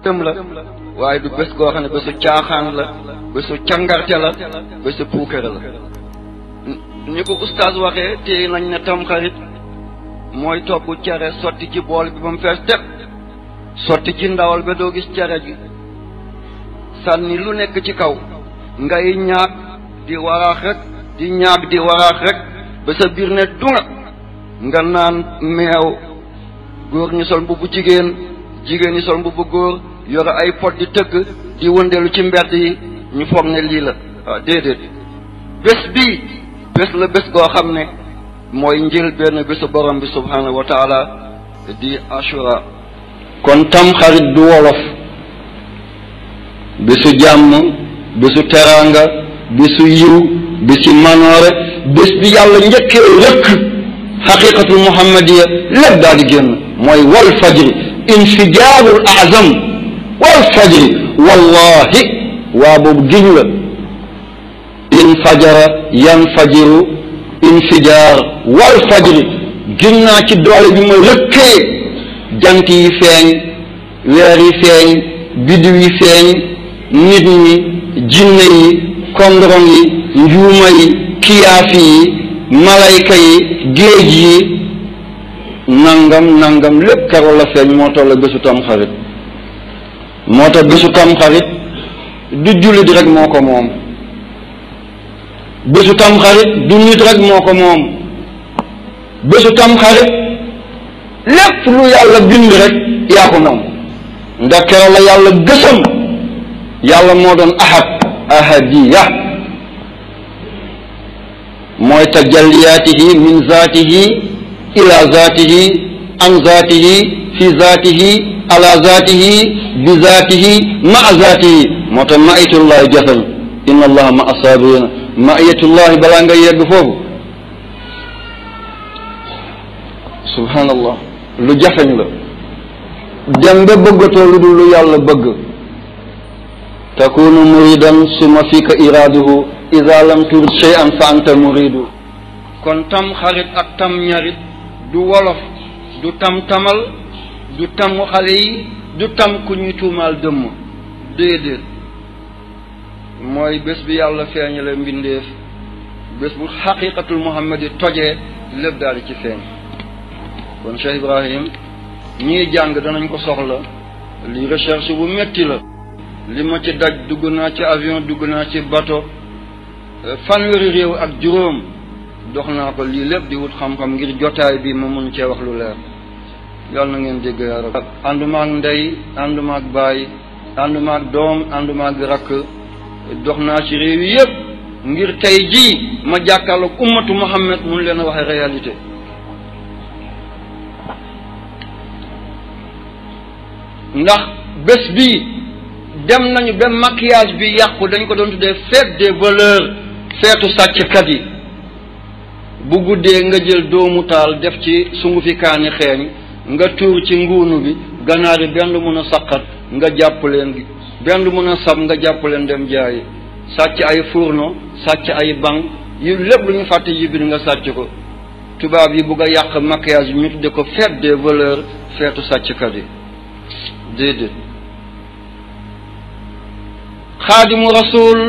tëm la waaye du bés goo xam ne bésu caaxaan la bésu càngarte la bésu puukare la ni ko oustaz waxee te nañ ne tamxarit mooy togg cere sotti ci bool bi ba mu fees teg sotti ci ndawal ba doo gis cere ji sànni lu nekk ci kaw ngay ñaag di waraax rek di ñaag di waraax rek ba sa biir ne dunga nga naan meew góor ñi sol mbubbu jigéen jigéen ñi sol mbubbu góor yore ay pot di tëgg di wëndeelu ci mbedd yi ñu foog ne lii la waaw déedéet bés bii bés la bés goo xam ne mooy njël benn bésu borom bi subhaanahu wa taala di ashura kon tamxarit du wolof bésu jàmm bésu teraanga bésu yiw bésu manoore bés bi yàlla njëkkee rëkk xaqiqatul muhammadiya lépp daal di génn mooy wal fajri infijaarul azam wal fajri wallahi waa boobu giñ la infajara yanfajiru infijaar wal fajri giñ naa ci doole bi ma rëkkee jant yi feeñ weer yi feeñ biddiw yi feeñ nit ñi jinne yi kondorong yi njuuma yi kiyaafi yi malayka yi géej yi nangam lépp keroog la feeñ moo toll bésu tamxarit moo tax bésu tamxarit du jullit rek moo ko moom bésu tamxarit du nit rek moo ko moom bésu tamxarit lépp lu yàlla bind rek yaa ko moom ndax keroog la yàlla gësam yàlla moo doon ahadiya mooy tajalliyaatihi min zaatihi ila zaatihi an zaatihi fi zaatihi ala zaatihi bi zaatihi ma zaatihi moo tax maayatullahi jafeñ inna allaha ma asabirina maayatullahi balaa nga yegg foofu subhanallah lu jafeñ la dem ba bëggatoo lu dul lu yàlla bëgg takunu muridan suma fika iraduhu ida lam turid shay'an fa anta muridu kon tam xarit ak tam ñarit du wolof du tam tamal du tam xale yi du tam ku ñuy tuumaal dëmm déedéet mooy bés bi yàlla feeñale mbindeef bés bu xaqiqatul muhammad yi tojee lépp daal di ci feeñ kon Cheikh Ibrahim ñii jàng danañ ko soxla li recherche bu metti la li ma ci daj dugg naa ci avion dugg naa ci bateau fanweeri réew ak juróom dox naa ko lii lépp di wut xam-xam ngir jotaay bi ma mun cee wax lu leer yàlla na ngeen dégg yaa rab ànduma ak ndey ànduma ak baay ànduma ak doom ànduma ak rakk dox naa ci réew yi yëpp ngir tey jii ma jàkkaarloog ummatu Muhammad mun leen a waxe réalité ndax bés bi dem nañu ba maquillage bi yàqu dañ ko doon tuddee fête des voleurs feetu sàcckat yi bu guddee nga jël doomu taal def ci sungu fi kaani xeeñ nga tuur ci nguunu bi ganaar yi benn mun a saqat nga jàpp leen gi benn mun a sab nga jàpp leen dem jaayi sàcc ay fourneau sàcc ay banc yu lépp lu ñu fàtte yi biir nga sàcc ko tubaab yi bugg a yàq maquillage bi ñu tudde ko fête des voleurs feetu sàcckat yi déedéet xaadimu rasul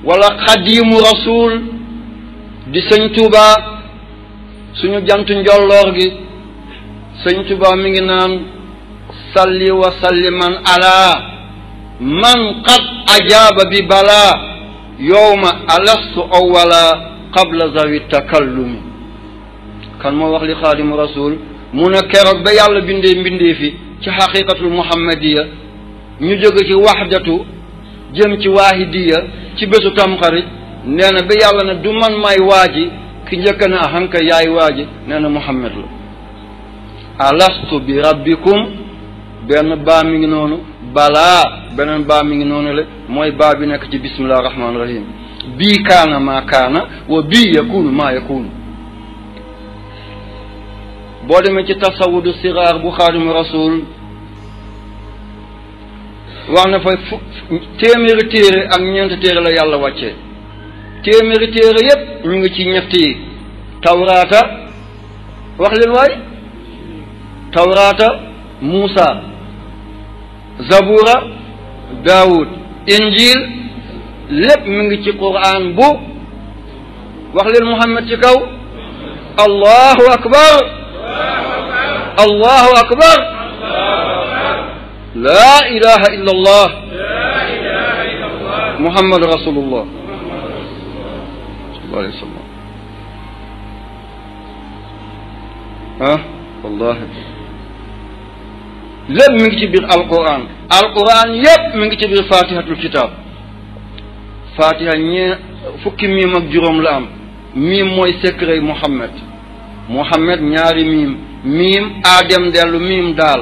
wala xadimu rasul di sëñ Tuuba suñu jant njolloor gi sëñ Tuuba mi ngi naan salli wa salliman ala man qad ajaaba bi balaa yowma alastu awwala qabla zawi takallumi kan moo wax li xaadimu rasul mu ne keroog ba yàlla bindee fi ci xaqiqatul muhammadiya ñu jóge ci waxdatu jëm ci waahidiya ci bésu tamxarit nee na ba yàlla ne du man may waaji ki njëkk na ahanka yaay waaji nee na muhammad la alastu bi rabbikum benn baa mi ngi noonu balaa beneen baa mi ngi noonu le mooy baa bi nekk ci bismillah rahmaani rahim bii kaana maa kaana wa bii yakunu maa yakunu boo demee ci tasawudu siraar bu xaadimu rasul wax na fa téeméeri téere ak ñeenti téere la yàlla wàccee téeméeri téere yépp ñu ngi ci ñetti tawraata wax leen waay tawraata Muusa zabura daawud injil lépp mi ngi ci Qur'an bu wax leen Muhammad ci kaw allahu akbar allahu akbar laa ilaha illa allah muhammad rasulullah sallallahu alayhi wa sallam wallahi lépp mi ngi ci biir alquran alquran yépp mi ngi ci biir fatihatul kitab fatiha fukki miim ak juróom la am miim mooy secret Muhammad Muhammad ñaari miim aadem dellu miim daal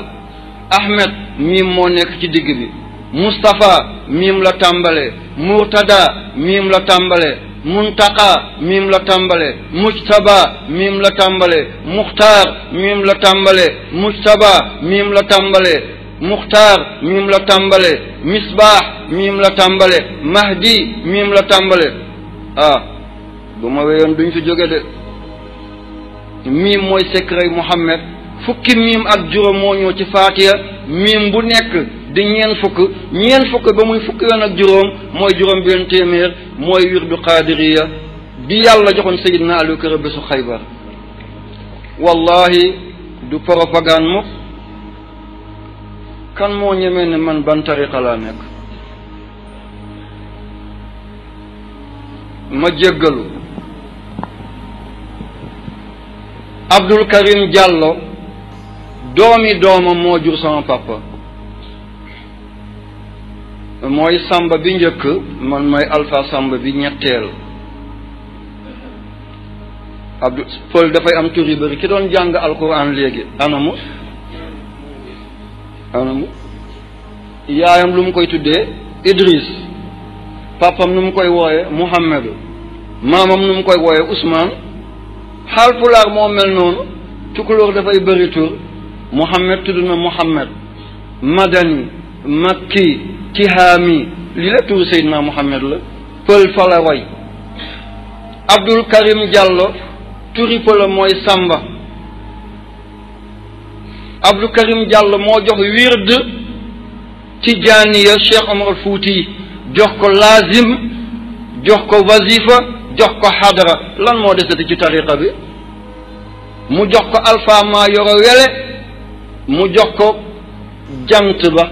Ahmed miim moo nekk ci digg bi Mustafa miim la tàmbale Murtada miim la tàmbale Muntaqa miim la tàmbale Mujtaba miim la tàmbale Muxtaar miim la tàmbale Mujtaba miim la tàmbale Muxtaar miim la tàmbale Misbaax miim la tàmbale Mahdi miim la tàmbale bu ma weyoon duñ fi jóge de miim mooy secret Muhammad fukki miim ak juróom moo ñëw ci Faatiha miim bu nekk di ñeen fukk ba muy fukki yoon ak juróom mooy juróom benn téeméer mooy wirdu qaadiriya bi yàlla joxoon Seydina Aliou kër bésu Xaybar wallahi du propagande mukk kan moo ñemee ne man ban tariqa laa nekk ma jéggalu Abdul Karim Diallo doomi doomam moo jur sama papa mooy Samba bi njëkk man mooy Alpha Samba bi ñetteel Abdou Pël dafay am tur yu bëri ki doon jàng alquran léegi anamu yaayam lu mu koy tuddee Idris papam nu mu koy wooye Muhammadu maamam nu mu koy wooye Ousmane Haalpulaar moo mel noonu tukulóor dafay bëri tur Muhammad tudd na Muhammad Madani Makki Tihaami li la tur Seydina Muhammad la Pël fa la roy Abdul Karim Diallo turi Pël mooy Samba Abdul Karim Diallo moo jox wird ci jaaniya Cheikh Omar Fouti jox ko lazim jox ko wazifa jox ko xadara lan moo desati ci tariqa bi mu jox ko alpha maa yoro wele mu jox ko jant ba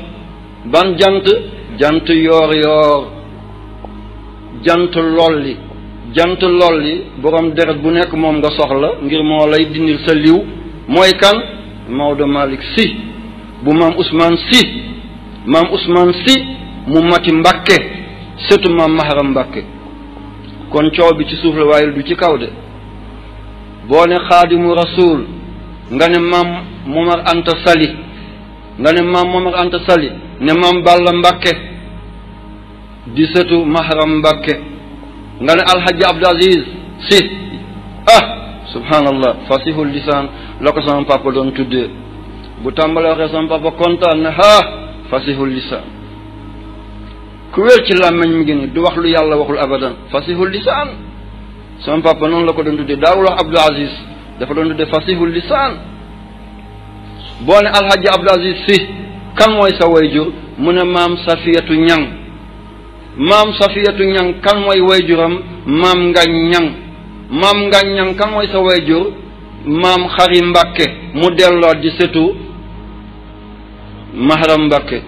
ban jant yoor jant lolli borom deret bu nekk moom nga soxla ngir moo lay dindil sa liw mooy kan Maodo Malick Sy bu maam Ousmane Sy mu mati Mbàkke surtout maam Maharam Mbàkke kon coow bi ci suuf la waaye du ci kaw de boo ne xaadimu rasul nga ne maam Momar Anta Sali ne maam Balla Mbàkke di surtout Maharam Mbàkke nga ne alhaji Abdou Aziz Sy subhanallah fasihul lisaan la ko sama papa doon tuddee bu tàmbale waxee sama papa kontaan ne fasihul lisaan ku wér ci làmmeñ mi ngi ni du wax lu yàlla waxul abadan fasihul lisaan sama papa noonu la ko doon tuddee daawul wax Abdou Aziz dafa doon tuddee fasihul lisaan boo ne alhaji Abdou Aziz Sy kan mooy sa wayjur mu ne maam Safiyatu Ñang kan mooy wayjuram maam Ngañ Ñang kan mooy sa wayjur maam Xari Mbàkke mu delloo di setu Maharam Mbàkke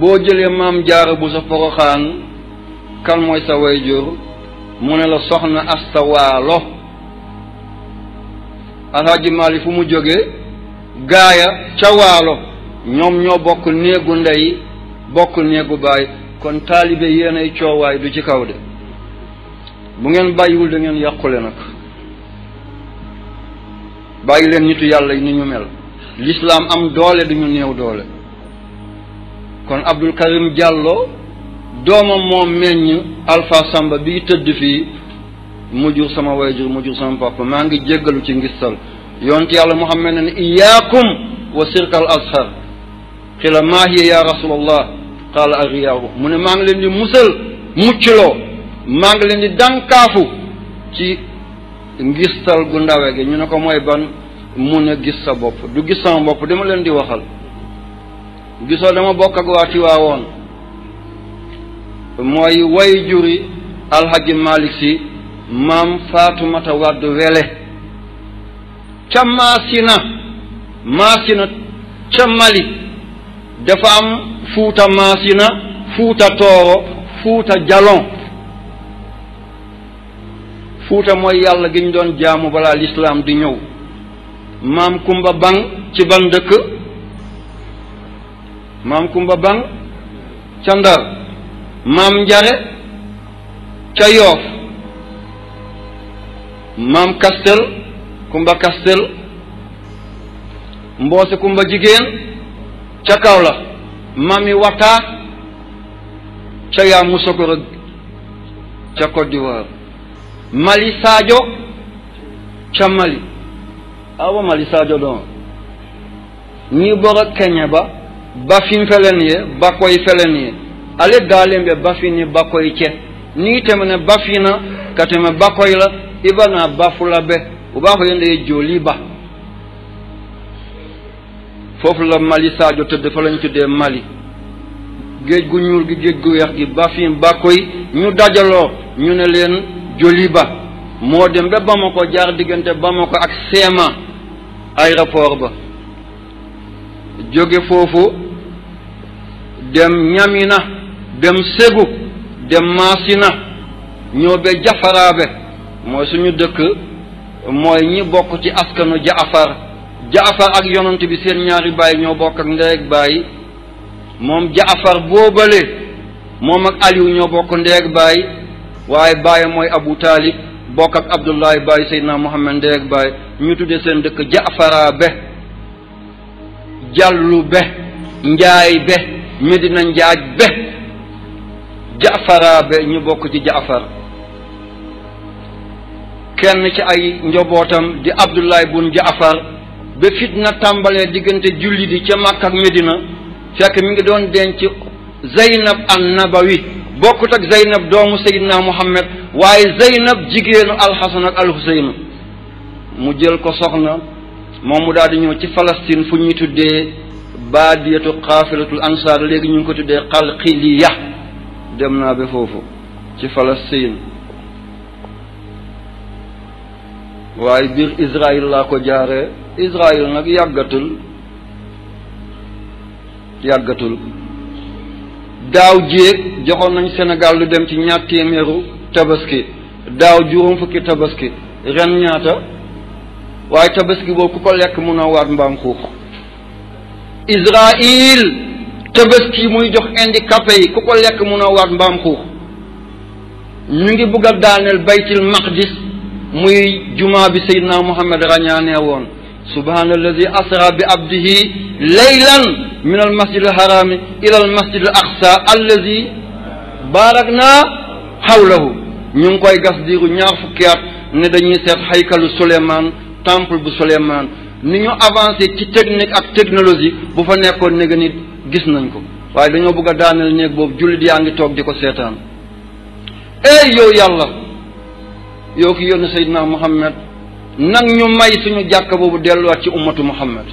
boo jëlee maam Jaara bu sa Poroxaan kan mooy sa wayjur mu ne la soxna Asta Waalo Alaaji Maalik fu mu jógee gaaya ca Waalo ñoom ñoo bokk néegu ndey bokk néegu baay kon taalibe yéenay coowaay du ci kaw de bu ngeen bàyyiwul da ngeen yàqule nag bàyyi leen nitu yàlla yi ni ñu mel l'islam am doole duñu néew doole kon Abdul Karim Diallo doomam moo meññ Alpha Samba bi tëdd fii mu jur sama wayjur mu jur sama papa maa ngi jéggalu ci ngistal yonent yàlla Muhammad ne iyaakum wa sirkal ashar xila maa hiya ya rasulallah qaala arriyaahu mu ne maa ngi leen di muccloo maa ngi leen di dànkaafu ci ngistal gu ndawe gi ñu ne ko mooy ban mun a gis sa bopp. du gis sama bopp dama leen di waxal gisoo dama bokk ak waa Tiwaawoon mooy way juri alhaji Malick si maam Faatumata Wadd Wele ca Maasina ca Mali dafa am Fuuta Maasina Fuuta Tooro Fuuta Jalon. Fuuta mooy yàlla gi ñu doon jaamu balaa lislaam di ñëw. maam Kumba Bang ci ban dëkk? maam Kumba Bang ca Ndar. maam Njare ca Yoof. maam Kastel Kumba Kastel. Mboose Kumba Jigéen ca Kaolack. mami Wata ca Yamoussoukro ca Côte d'Ivoire. Mali Sadio ca Mali. awa Mali Sadio don ni bora Kenya bafin felen ye bakoy felen ye ale dalembe bafini bakoy ce ni temene bafina kateme bakoy la ibana bafula be uba ko yende joli ba fofu la Mali Sadio tëdd fa lañ tuddee Mali géej gu ñuul gi géej gu weex gi bafin bakoy ñu dajaloo ñu ne leen joli ba moo dem ba Bamako jaar diggante Bamako ak Séma aéroport ba jóge foofu dem Ñamina dem Ségou dem Masina ñoo be Jafaraabe mooy suñu dëkk mooy ñi bokk ci askanu Jaafar ak yonent bi seen ñaari baay ñoo bokk ak ndey ak baay moom Jaafar boobale moom ak Aliou ñoo bokk ndey ak baay waaye baay mooy Abu Talib bokk ak Abdullahi baay Seydina Muhammad ndey ak baay ñu tuddee seen dëkk Jaafaraabe Jallu be Njaay be Medina Njaaj be Jaafaraabe ñu bokk ci Jaafar kenn ci ay njobootam di Abdullahi bun Jaafar ba fitna tàmbalee diggante julli di ca Makka ak Medina fekk mi ngi doon denc Zeynab an-Nabawi bokkut ak Zeynab doomu Seydina Muhammad waaye Zeynab jigéenu Alxasan ak Alxuseyn mu jël ko soxna moom mu daal di ñëw ci Palestine fu ñuy tuddee baadiyatu xaafilatul ansaar léegi ñu ngi ko tuddee Qalqiliya dem naa ba foofu ci Palestine waaye biir Israël laa ko jaaree Israël nag yàggatul daaw jéeg joxoon nañ Sénégal lu dem ci 2 téeméeru tabaski daaw juróom fukki tabaski ren ñaata waaye tabaski boobu ku ko lekk mun a waat mbaam xuux Israël tabaski muy jox handicapé yi ku ko lekk mun a waat mbaam xuux ñu ngi bugg a daaneel baytil maqdis muy jumaa bi Seydina Muhammad rañaanee woon subhaana alladi asra bi abdihi laylan min al masjid al harami ila al masjid al aqsa alladi barakna hawlahu ñu ngi koy gas diiru 2 fukki at ne dañuy seet xaykalu Souleymane temple bu Souleymane ni ñu avancé ci technique ak technologie bu fa nekkoon néega nit gis nañ ko waaye dañoo bëgg a daaneel néeg boobu jullit yaa ngi toog di ko seetaan yow yàlla yow ki yónni Seydina Muhammad nag ñu may suñu jàkka boobu delluwaat ci ummatu Muhammad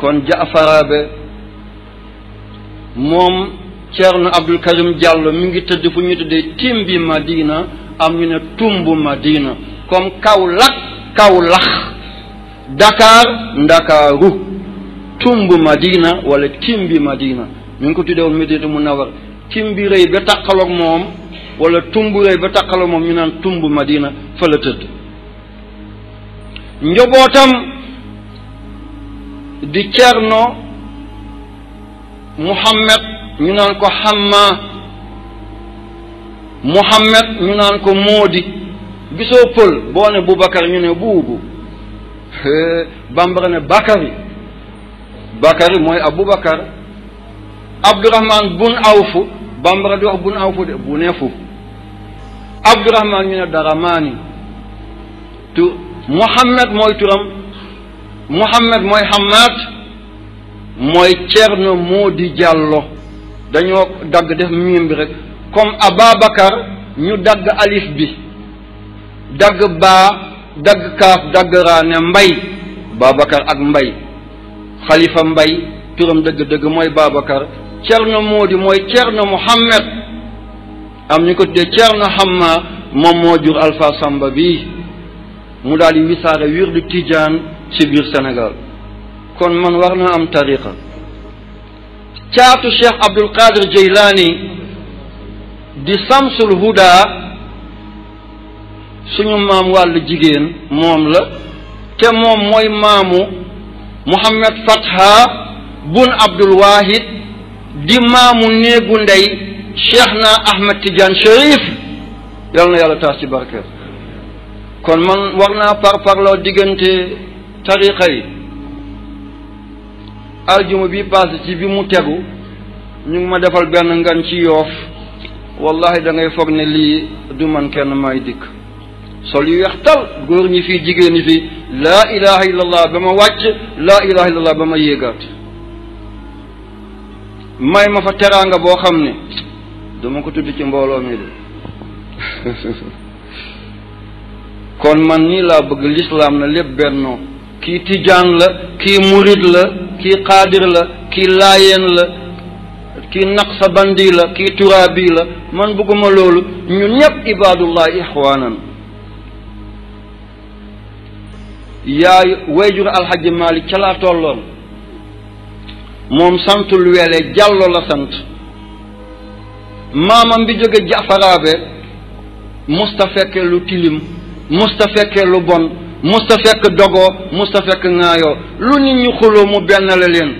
kon Jaafaraabe moom Ceerno Abdul Karim Diallo mi ngi tëdd fu ñu tuddee Timbi Madina am ñu ne Tumbu Madina comme Kaolack Dakar Ndakaaru Tumbu Madina wala Timbi Madina mi ngi ko tuddee woon Madina Munawwar Timbi rëy ba taqaloog moom wala tumbu rëy ba taqaloog moom ñu naan Tumbu Madina fa la tëdd njobootam di Ceerno Muhammad ñu naan ko Hamma Muhammad ñu naan ko Moodi gisoo pël boo ne Boubacar ñu ne buubu bambara ne Bakari mooy Aboubacar Abdourahman bun Awfu bambara di wax bun Awfu de bu neefu Abdourahman ñu ne Daramani tu Muhammad mooy turam Muhammad mooy Hamad mooy Ceerno Moodi Diallo dañoo dagg def miim bi rek comme Ababacar ñu dagg alif bi dagg baa dagg kaaf dagg raa ne mbay Babacar ak mbay xalifa mbay turam dëgg-dëgg mooy Babacar Cerno Moodi mooy Cerno Muhammad am ñu ko tuddee Cerno Hamma moom moo jur Alpha Samba bii mu daal di wisaare wirdu Tijaan ci biir Sénégal kon man war na am tariqa caatu Cheikh Abdul Qadir Jeylaani di Samsul Huda suñu maam wàllu jigéen moom la te moom mooy maamu Muhammad Fatha bun Abdul Wahid di maamu néegu ndey Cheikh na Ahmed Tidiane Chérif yal na yàlla taas ci barke kon man war naa parloo diggante tariqa yi aljuma bi passé ci bi mu tegu ñu ngi ma defal benn ngan ci Yoof wallahi da ngay foog ne lii du man kenn may dikk sol yu weex tal góor ñi fii jigéen ñi fii laa ilaha illallah ba ma wàcc laa ilaha illallah ba ma yéegaat may ma fa teraanga boo xam ne duma ko tudd ci mbooloo mi de kon man nii laa bëgg lislaam na lépp bennoo kii tijaan la kii murid la kii qaadir la kii laayeen la kii naqsabandi la kii turaabi la man bëgguma loolu ñun ñëpp ibadullah ixwaanan yaay wayjur alxaji Malik ca laa tolloon moom santul wele jàllo la sant maamam bi jóge jafaraabe musta fekke lu tilim musta fekke lu bon musta fekk dogoo musta fekk ŋaayoo lu nit ñu xuloo mu benn la leen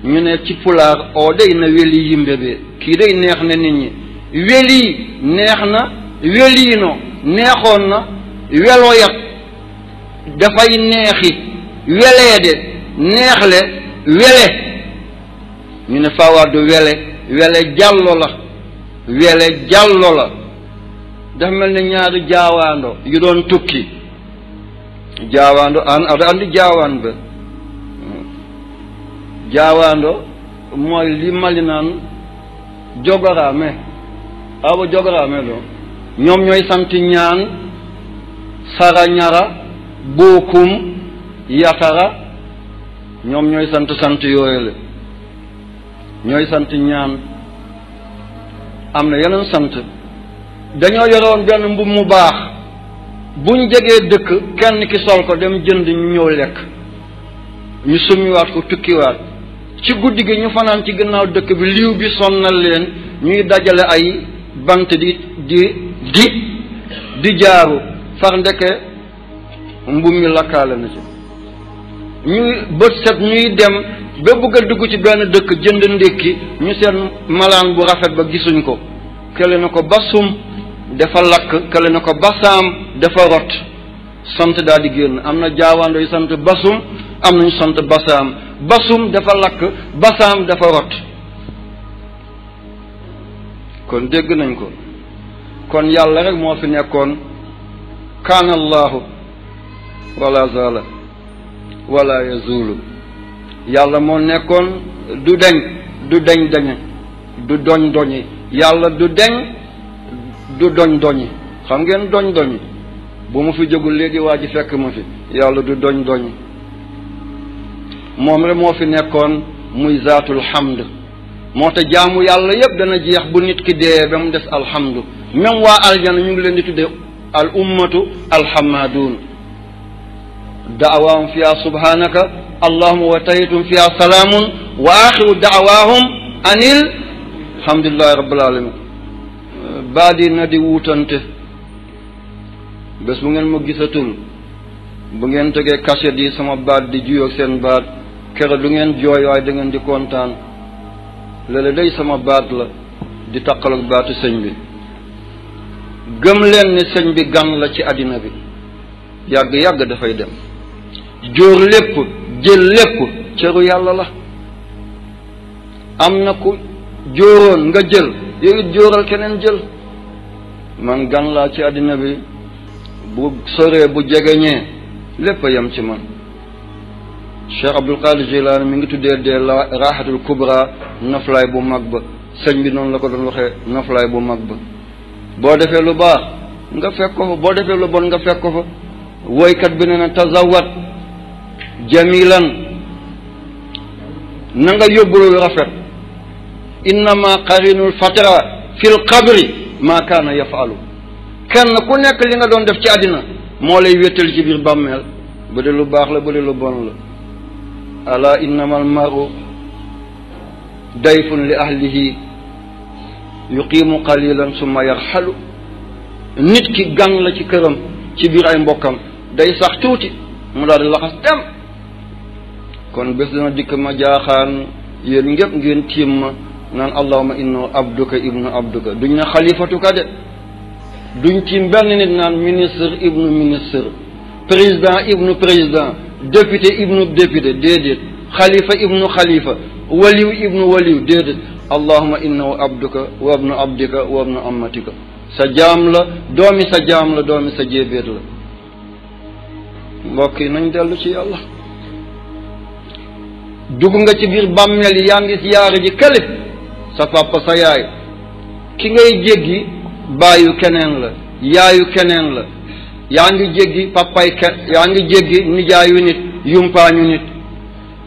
ñu ne ci pulaar oo day na weli yimbe be kii day neex na nit ñi weli neex na weliino neexoon na weloyat dafay neexi weleede neexle wele ñu ne faawaadu wele jàllo la wele jàllo la dafa mel ne ñaari jaawaando yu doon tukki jaawaando aɗa andi jaawaan ba jaawaando mooy li mali naan jogoraame awa jogoraame ɗo ñoom ñooy sant ñaan sara ñara bookum yatara ñoom ñooy sant yooyu la ñooy sant ñaan am na yeneen sant dañoo yoroon benn mbub mu baax buñ jegee dëkk kenn ki sol ko dem jënd ñu ñëw lekk ñu summiwaat ko tukkiwaat ci guddi gi ñu fanaan ci gannaaw dëkk bi liiw bi sonnal leen ñuy dajale ay bant di jaaru far ndeke mbub mi lakkaale na ci ñuy bët set ñuy dem ba bëgg a dugg ci benn dëkk jënd ndékki ñu seen malaan bu rafet ba gisuñ ko kële na ko basum dafa lakk kële na ko basaam dafa rot sant daal di génn am na jaawaando yu sant basum am nañu sant basaam basum dafa lakk basaam dafa rot kon dégg nañ ko kon yàlla rek moo fi nekkoon kaana allahu wala zala wala yazulu yàlla moo nekkoon du deñ dañe du doñ doñi yàlla du deñ du doñ doñi xam ngeen doñ doñi bu mu fi jógul léegi waa ji fekk ma fi yàlla du doñ doñi moom rek moo fi nekkoon muy zaatul hamd moo tax jaamu yàlla yépp dana jeex bu nit ki dee ba mu des alhamdu même waa aljana ñu ngi leen di tudde al ummatu alhamadun da'awaahum fiha subhanaka allahumma wa tahiyyatuhum fiha salaamun wa axiru da'awaahum anil alhamdulillahi rabbil alamin baadi na di wuutante bés bu ngeen ma gisatul bu ngeen tegee cachet yi sama baat di juyoog seen baat kere du ngeen jooy waaye da ngeen di kontaan léeg-léeg day sama baat la di taqaloog baatu sëñ bi gëm leen ne sëñ bi gan la ci àddina bi yàgg-yàgg dafay dem jóor lépp jël lépp cëru yàlla la am na ku jóoroon nga jël yow it jóoral keneen jël man gan laa ci àddina bi bu soree bu jegeñee lépp a yem ci man Cheikh Abdul Qadir Jilani mi ngi tuddee dee la raxatul kubra noflaay bu mag ba sëñ bi noonu la ko doon waxee noflaay bu mag ba boo defee lu baax nga fekk ko fa boo defee lu bon nga fekk ko fa woykat bi ne na tazawat jamilan na nga yóbbu lu rafet innama qarinul fatra fil qabri ma kaana yafalu kenn ku nekk li nga doon def ci àddina moo lay wéttal ci biir bàmmeel bu dee lu baax la bu dee lu bon la ala innama al maru dayfun li ahlihi yuqimu qalilan summa yarxalu nit ki gan la ci këram ci biir ay mbokkam day sax tuuti mu daal di laxas dem kon bés dana dikk ma jaaxaan yéen ngépp ngeen tiim ma naan allahuma inna abduka ibnu abduka duñ ne xalifatuka de duñ tiim benn nit naan ministre ibnu ministre président ibnu président député ibnu député déedéet xalifa ibnu xalifa waliw ibnu waliw déedéet allahuma innahu abduka wa ibnu abdika wa ibnu amatika sa jaam la doomi sa jaam la doomi sa jéebéet la mbokk yi nañ dellu ci yàlla dugg nga ci biir bàmmeel yi yaa ngi ziyaara ji kële sa papa sa yaay ki ngay jéggi baayu keneen la yaayu keneen la yaa ngi jéggi papay yaa ngi jéggi nijaayu nit yumpaañu nit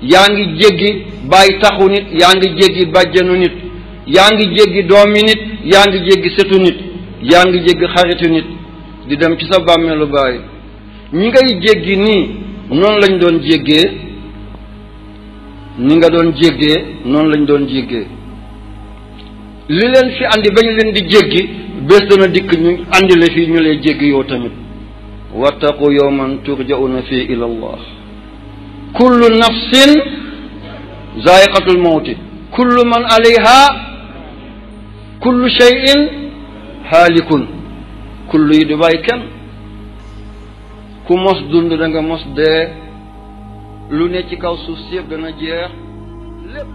yaa ngi jéggi baay taxu nit yaa ngi jéggi bàjjanu nit yaa ngi jéggi doomi nit yaa ngi jéggi setu nit yaa ngi jéggi xaritu nit di dem ci sa bàmmeelu baay ñi ngay jéggi nii noonu lañ doon jéggee ni nga doon jéggee noonu lañ doon jéggee li leen fi andi bañ leen di jéggi bés dana dikk ñu andi la fii ñu lay jéggi yow tamit wattaqu yawman turja'una fii ila allah kullu nafsin zaiqatul mawti kullu man alayha kullu shay'in haalikun kullu yi du bàyyi kenn ku mos dund da nga mos dee lu ne ci kaw suuf si yëpp dana jeex lépp